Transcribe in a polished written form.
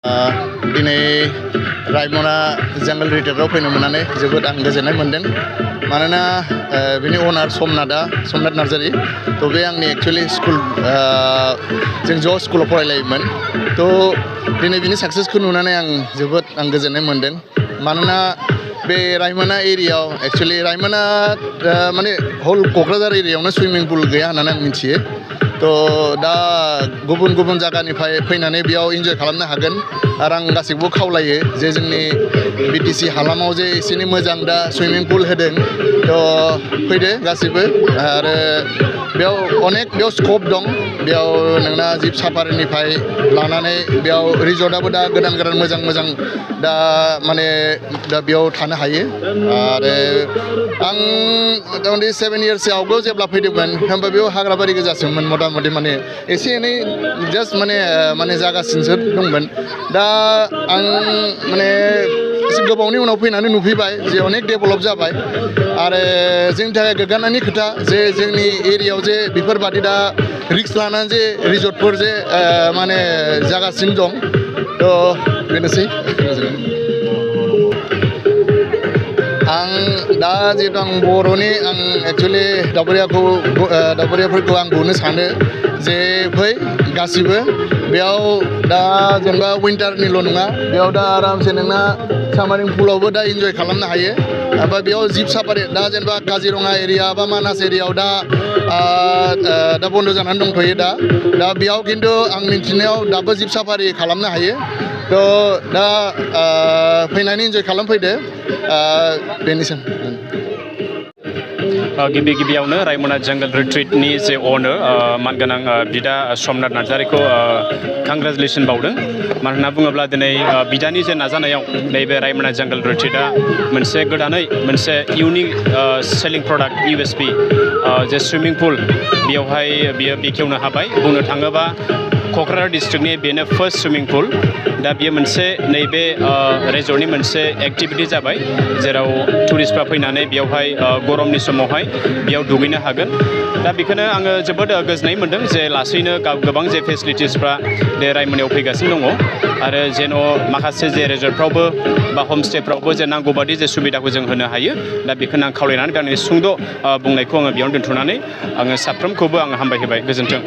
दिनै रायमना जंगल रिट्रिटआव फैनो मोननानै जोबोद आं गोजोननाय मोनदों मानोना बिनि अनार समनाथ नार्जारि थ' बे आंनि एक्चुअलि स्कुल जों ज' स्कुलाव फरायलायोमोन थ' दिनै बिनि साक्सेसखौ नुनानै आं जोबोद गोजोननाय मोनदों मानोना बे रायमना एरियायाव एक्चुअलि रायमना माने हल क'क्राझार एरियायावनो सुइमिं पुल गैया होननानै आं मिथियो थ' दा गुबुन गुबुन जायगानिफ्राय फैनानै बेयाव इन्जय खालामनो हागोन आरो आं गासैखौबो खावलायो जे जोंनि बिटिसि हालामाव जे एसेनै मोजां दा सुइमिं पुल होदों थ' फैदो गासैबो आरो बेयाव स्कप दं बेयाव नोंना जिब साफारिनिफ्राय लानानै बेयाव रिजर्टआबो दा गोदान मोजां दा माने दा बेयाव थानो हायो आरो आं मथा-मथि 7 इयार्स आवगोल जेब्ला फैदोंमोन होमबा बेयाव हाग्राबारि गोजासोमोन मथा-मथि माने एसे एनै जास्ट माने जागासिनोसो दंमोन दा आं माने एसे गोबावनि उनाव फैनानै नुफैबाय जे अनेक डेभेलप जाबाय आरो जोंनि थाखाय गोग्गानायनि खोथा जे जोंनि एरियायाव जे बेफोरबादि दा रिक्स लानानै जे रिजर्टफोर जे माने जागासिनो दं थ' बेनोसै आं दा जिहेतु आं बर'नि आं एक्चुअलि दावबायारिफोरखौ आं बुंनो सानो जे फै गासिबो बेयाव दा जेनेबा विन्टारनिल' नङा बेयाव दा आरामसे नोंना सामारिं पुलावबो दा इन्जय खालामनो हायो ओमफ्राय बेयाव जिब साफारि दा जेनेबा काजिरङा एरिया बा मानास एरियायाव दा बन्द' जानानै दंथ'यो दा बेयाव खिन्थु आं मिन्थिनायाव दाबो जिब साफारि खालामनो हायो थ' दा फैनानै इन्जय खालामफैदो बेनोसै गिबियावनो रायमना जंगल रिट्रिटनि जे अनार मानगोनां बिदा समनाथ नार्जारिखौ कंग्रेचुलेसन बावदों मानो होनना बुङोब्ला दिनै बिदानि जे नाजानायाव नैबे रायमना जंगल रिट्रिटआ मोनसे गोदानै मोनसे इउनिक सेलिं प्रडाक्ट USP जे सुइमिं पुल बेयावहाय बियो बेखेवनो हाबाय बुंनो थाङोबा क'क्राझार डिस्ट्रिक्टनि बेनो फार्स्ट सुइमिं पुल दा बियो मोनसे नैबे रेजर्टनि मोनसे एक्टिभिटि जाबाय जेराव टुरिस्टफ्रा फैनानै बेयावहाय गरमनि समावहाय बेयाव दुगैनो हागोन दा बेखौनो आङो जोबोद गोजोननाय मोनदों जे लासैनो गोबां जे फेसिलिटिसफ्रा बे रायमनायाव फैगासिनो दङ आरो जेन' माखासे जे रेजर्टफ्रावबो बा हमस्टेफ्रावबो जे नांगौबादि जे सुबिदाखौ जों होनो हायो दा बेखौनो आं खावलायनानै आंनि सुंद' बुंनायखौ आङो बेयावनो दोनथ'नानै आङो साफ्रोमखौबो आङो हामबाय होबाय गोजोन्थों